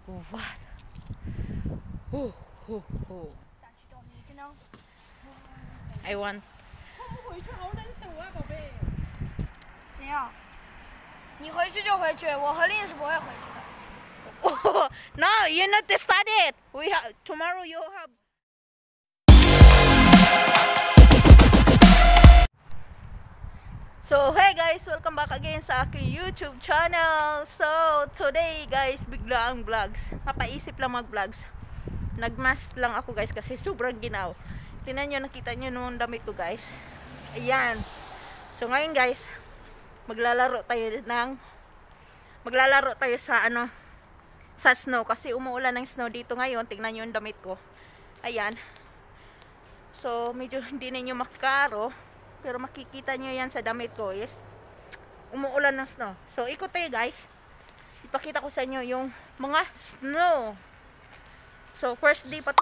What? Oh, oh, oh. That you don't need to know. I want. 回去好难受啊，宝贝。怎样？你回去就回去，我和丽是不会回去的。 Oh, no, you not to study it. We have tomorrow. You have. So, hey guys, welcome back again sa aking YouTube channel. So, today guys, bigla ang vlogs. Napaisip lang mag-vlogs. Nagmask lang ako guys kasi sobrang ginaw. Tingnan nyo, nakita nyo nung damit ko guys. Ayan. So, ngayon guys, maglalaro tayo sa ano, sa snow kasi umuulan ng snow dito ngayon. Tingnan nyo yung damit ko. Ayan. So, medyo hindi ninyo makaro, pero makikita nyo yan sa damit ko. Yes. Umuulan ng snow. So, ikot tayo guys. Ipakita ko sa inyo yung mga snow. So, first day pa to.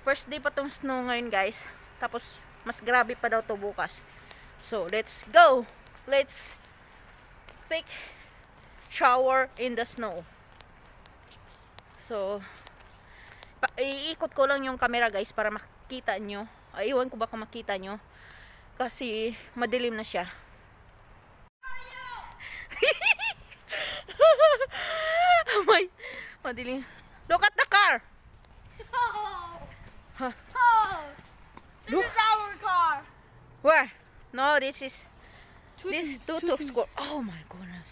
First day pa tong snow ngayon guys. Tapos, mas grabe pa daw to bukas. So, let's go. Let's take shower in the snow. So, iikot ko lang yung camera guys para makita nyo. Ay, iwan ko baka makita nyo. Kasi madilim na siya. May madilim. Look at the car. Oh. Huh. Oh. This Look. is our car. Where? No, this is Tutu's score. Oh my goodness.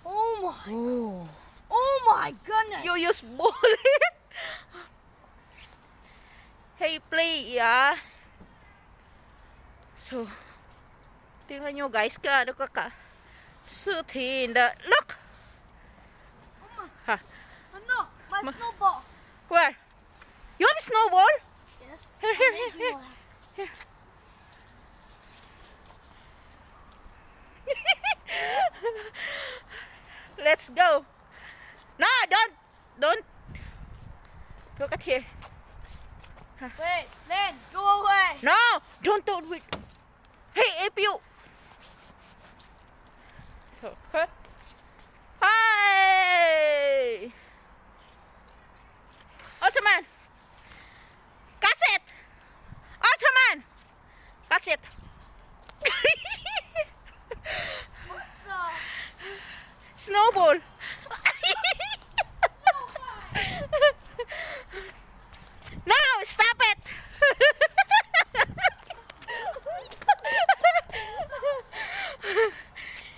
Oh my. Oh. Oh my goodness. You use bullet. Hey, play, yeah. So, tingnan nyo guys, kaano ka ka. Sutin the look. Oh my. Ha. Oh no, my snowball. Where? You have a snowball? Yes. Here, I'm here, here, making here. one. Here. Let's go. No, don't. Look at here. Wait, Lynn, go away. No, don't wait. Hey, if you. So, huh? Hi. Ultraman. Catch it. Ultraman. Catch it. What the? Snowball. No, stop it.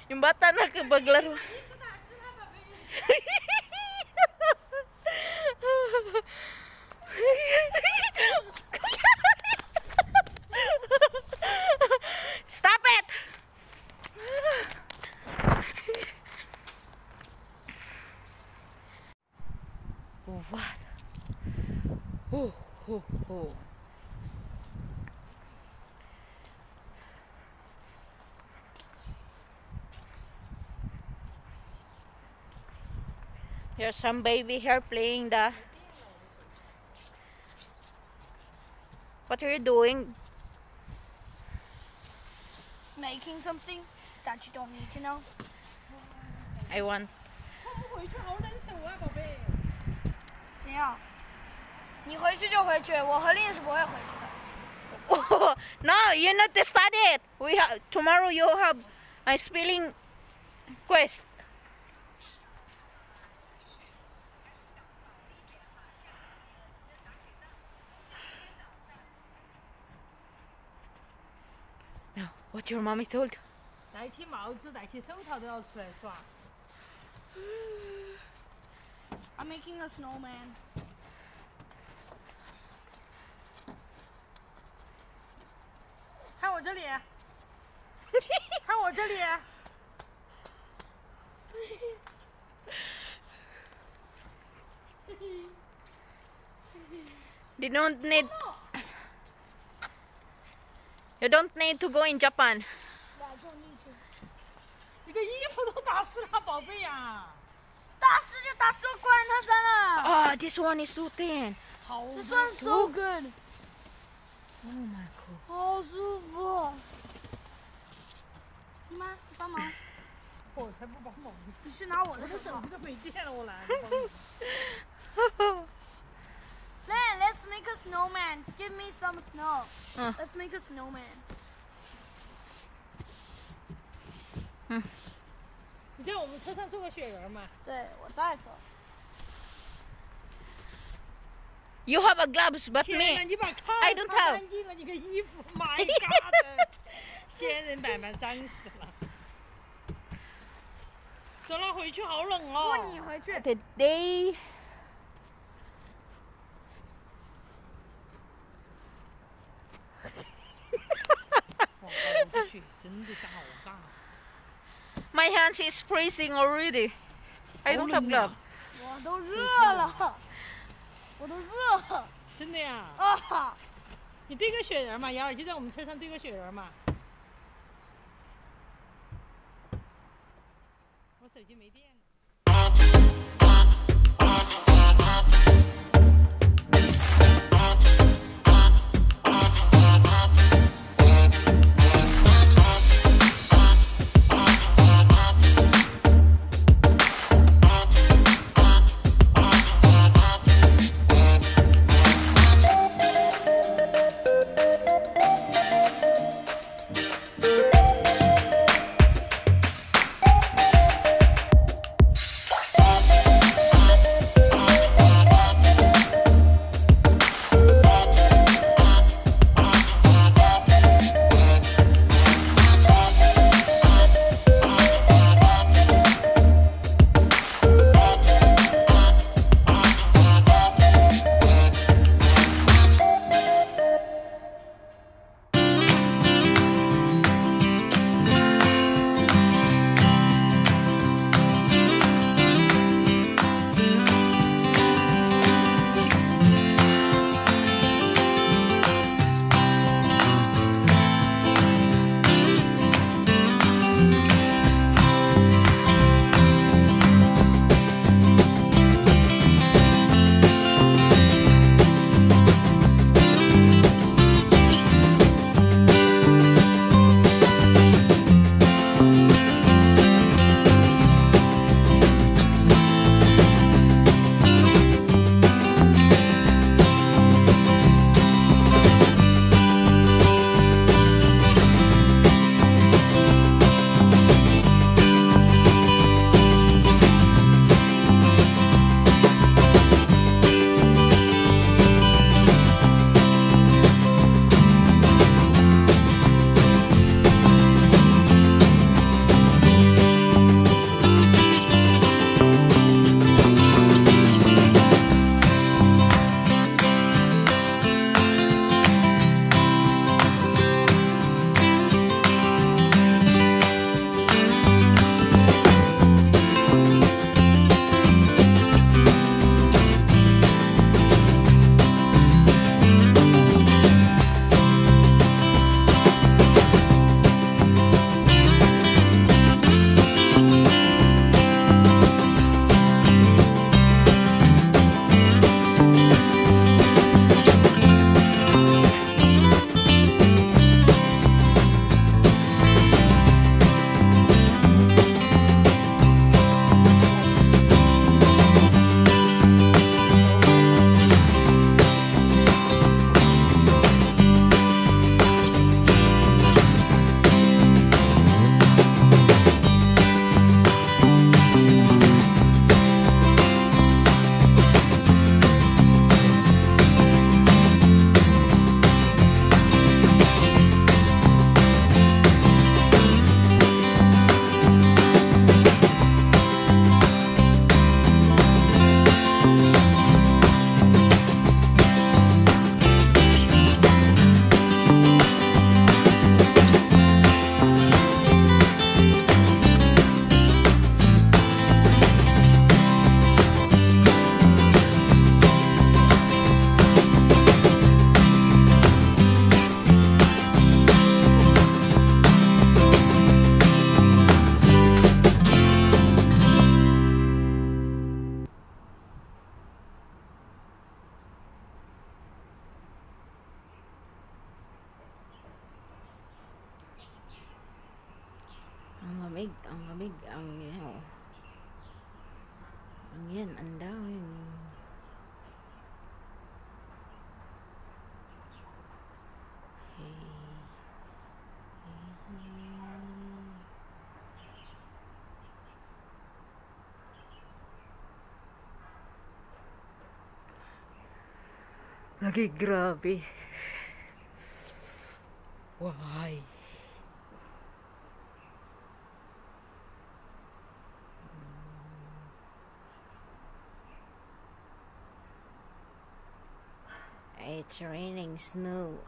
Yung bata nagbaglaro. Stop it. What? Oh, oh, oh. Here's some baby here playing the. What are you doing? Making something that you don't need to know. I want. 回去好难受啊，宝贝。怎样？你回去就回去，我和丽是不会回去的。 Oh, no, you not to study it. We have tomorrow. You have a spelling quest. Now, what your mommy told? 戴起帽子，戴起手套都要出来耍。 I'm making a snowman. 看我这里，看我这里。 They don't need. You don't need to go in Japan. Yeah, I don't need to. 你个衣服都打湿了，宝贝呀！打湿就打湿，管他算了。 Oh, this one is so thin. 好 This one's so good. Oh my god. 好舒服。妈，帮忙。我才不帮忙。你去拿我的我手套。手机都没电了，我懒得帮你。 Then let's make a snowman. Give me some snow. Let's make a snowman. 你在我们车上做个雪人嘛？对，我在做。 You have a gloves, but 天哪， me, 你把卡 I don't 擦 have. 干净了，你个衣服，My God！仙人板板脏死了。走了，回去好冷哦。不，你回去。 Today, 哇，好雪真的下好大。 my hands is freezing already. I don't have glove. 我都热了，我都热了。真的呀？啊！你堆个雪人嘛，瑶儿就在我们车上堆个雪人嘛。我手机没电了。Wow. Ayan, ang dami. Hey. Hey. Lagi grabe. Why? It's raining snow.